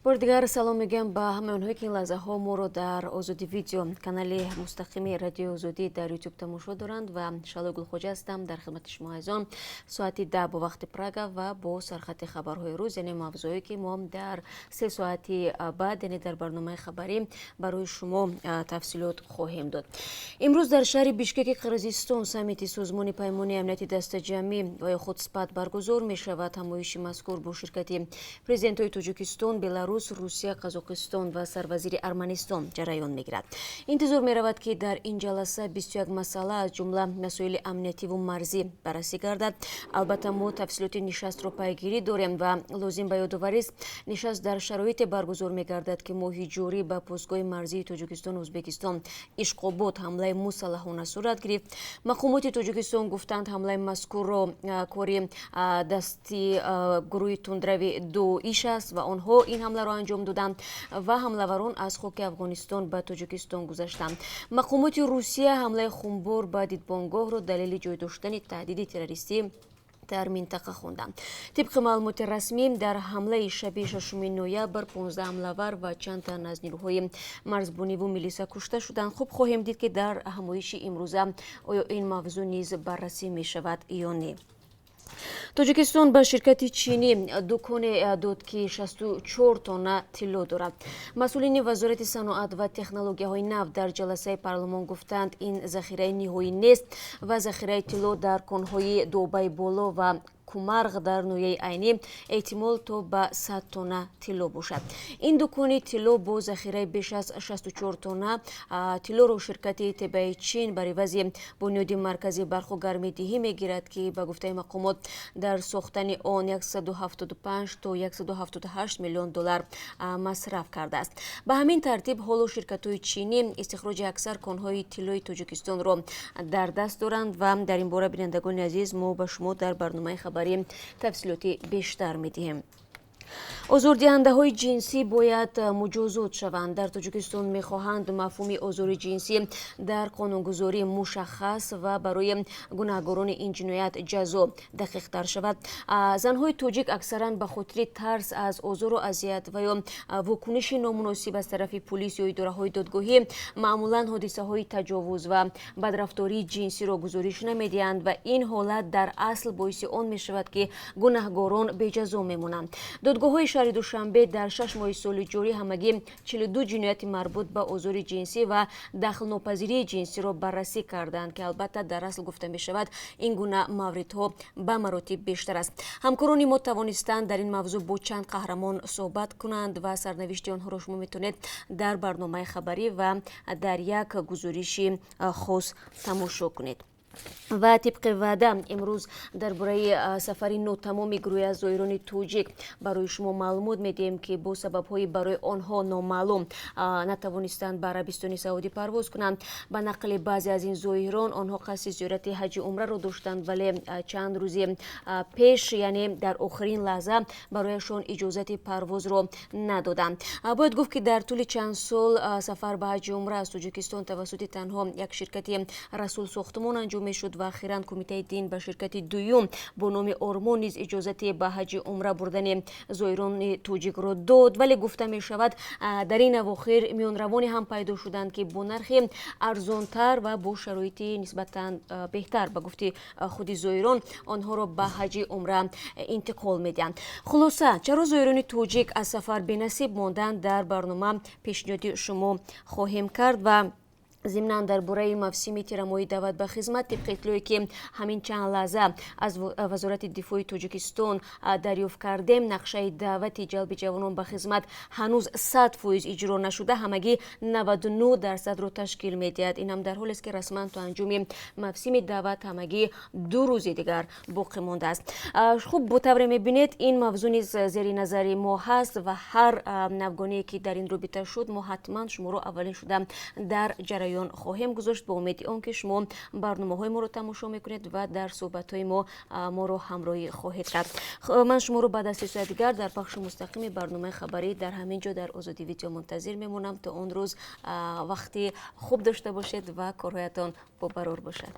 Бори дигар салом мегӯям ба ҳамаи онҳое, ки ин лаҳзаҳо моро дар Озодӣ Видео, канали мустақими Радиои Озодӣ дар Ютуб тамошо доранд, ва Шаҳлои Гулхоҷа ҳастам дар хидмати шумо азизон. Соати 10 бо вақти Прага ва бо сархати хабарҳои рӯз, яъне мавзӯе, ки мо дар 3 соати баъд, яъне дар барномаи хабарӣ, барои шумо тафсилот хоҳем дод. Имрӯз дар шаҳри Бишкеки Қирғизистон саммити Созмони Паймони Амнияти Дастаҷамъӣ ва ё худ СПАТ баргузор мешавад. Ҳамоиши мазкур бо ширкати президентҳои Тоҷикистон, Беларус, Русия, Қазоқистон ва сарвазири Арманистон ҷараён мегирад. Интизор меравад, ки дар ин ҷаласа 21 масъала, аз ҷумла масоили амниятиву марзӣ, баррасӣ гардад. Албатта, мо тафсилоти нишастро пайгирӣ дорем ва лозим ба ёдоварист, нишаст дар шароите баргузор мегардад, ки моҳи ҷорӣ ба постгоҳи марзии Тоҷикистону Ӯзбекистон Ишқобод ҳамлаи мусаллаҳона сурат гирифт. Мақомоти Тоҷикистон гуфтанд, ҳамлаи мазкурро кори дасти гурӯҳи тундрави Доиш аст ва онҳо ин ҳамларо анҷом доданд ва ҳамлаварон аз хоки Афғонистон ба Тоҷикистон гузаштанд. Мақомоти Русия ҳамлаи хунбор ба дидбонгоҳро далели ҷой доштани таҳдиди террористӣ дар минтақа хонданд. Тибқи маълумоти расмӣ, дар ҳамлаи шаби 6 ноябр 15 ҳамлавар ва чанд тан аз нирӯҳои марзбониву милиса кушта шуданд. Хуб, хоҳем дид, ки дар ҳамоиши имрӯза оё ин мавзӯъ низ баррасӣ мешавад ё не. Тоҷикистон ба ширкати чинӣ дуконе дод, ки 64 тонна тилло дорад. Масъулини Вазорати саноат ва технологияҳои нав дар ҷаласаи парлумон гуфтанд, ин захираи ниҳоӣ нест ва захираи тилло дар конҳои Добаи Боло ва Кумарғ дар ноҳияи Айнӣ эҳтимол то ба 100 тонна тилло бошад. Ин дукони тилло бо захираи беш аз 64 тонна тиллоро ширкати Тебаи Чин бар ивази Бунёди марказии барқу гармидиҳӣ мегирад, ки ба гуфтаи мақомот дар сохтани он 175 то 178 миллион доллар масраф кардааст. Ба ҳамин тартиб, ҳоло ширкатҳои чинӣ истихроҷи аксар конҳои тиллои Тоҷикистонро дар даст доранд ва дар ин бора, бинандагони азиз, мо ба шумо дар барномаи хабарӣ тафсилоти бештар медиҳем. Озордиҳандаҳои ҷинсӣ бояд муҷозот шаванд. Дар Тоҷикистон мехоҳанд мафҳуми озори ҷинсӣ дар қонунгузорӣ мушаххас ва барои гунаҳгорони ин ҷиноят ҷазо дақиқтар шавад. Занҳои тоҷик аксаран ба хотири тарс аз озору азият ва ё вокуниши номуносиб аз тарафи пулис ё идораҳои додгоҳӣ маъмулан ҳодисаҳои таҷовуз ва бадрафтории ҷинсиро гузориш намедиҳанд ва ин ҳолат дар асл боиси он мешавад, ки гунаҳгорон беҷазо мемонанд. Додгоҳҳои шаҳри Душанбе дар 6 моҳи соли ҷорӣ ҳамагӣ 42 ҷинояти марбут ба озори ҷинсӣ ва дахлнопазирии ҷинсиро баррасӣ карданд, ки албатта дар асл, гуфта мешавад, ин гуна мавридҳо ба маротиб бештар аст. Ҳамкорони мо тавонистанд дар ин мавзӯъ бо чанд қаҳрамон суҳбат кунанд ва сарнавишти онҳоро шумо метавонед дар барномаи хабарӣ ва дар як гузориши хос тамошо кунед. Ва тибқи ваъда, имрӯз дар бораи сафари нотамоми гурӯҳи аз зоирони тоҷик барои шумо маълумот медиҳем, ки бо сабабҳои барои онҳо номаълум натавонистанд ба Арабистони Саудӣ парвоз кунанд. Ба нақли баъзе аз ин зоирон, онҳо қасди зиёрати ҳаҷи умраро доштанд, вале чанд рӯзи пеш, яъне дар охирин лаҳза, барояшон иҷозати парвозро надоданд. Бояд гуфт, ки дар тӯли чанд сол сафар ба ҳаҷи умра аз Тоҷикистон тавассути танҳо як ширкати Расул Сохтумон анҷом мешуд ва охиран Кумитаи дин ба ширкати дуюм бо номи Ормон низ иҷозати ба ҳаҷи умра бурдани зоирони тоҷикро дод. Вале, гуфта мешавад, дар ин авохир миёнравоне ҳам пайдо шуданд, ки бо нархи арзонтар ва бо шароити нисбатан беҳтар, ба гуфти худи зоирон, онҳоро ба ҳаҷи умра интиқол медиҳанд. Хулоса, чаро зоирони тоҷик аз сафар бенасиб монданд, дар барнома пешниҳоди шумо хоҳем кард. Ва зимнан дар бораи мавсими тирамоҳии даъват ба хизмат, тибқи иттилое, ки ҳамин чанд лаҳза аз Вазорати дифои Тоҷикистон дарёфт кардем, нақшаи даъвати ҷалби ҷавонон ба хизмат ҳанӯз 100% иҷро нашуда, ҳамагӣ 99 дарсадро ташкил медиҳад. Ин ҳам дар ҳолест, ки расман то анҷоми мавсими даъват ҳамагӣ 2 рӯзи дигар боқӣ мондааст. Хуб, бо тавре мебинед, ин мавзӯъ низ зери назари мо ҳаст ва ҳар навгоние, ки дар ин робита шуд, мо ҳатман шуморо аввалин шуда дар ҷараён хоҳем гузошт, бо умеди он ки шумо барномаҳои моро тамошо мекунед ва дар суҳбатҳои мо моро ҳамроҳӣ хоҳед кард. Ман шуморо баъд аз 3 соат дигар дар пахши мустақими барномаи хабарӣ дар ҳамин ҷо, дар Озодӣ Видео, мунтазир мемонам. То он рӯз вақти хуб дошта бошед ва корҳоятон бобарор бошад.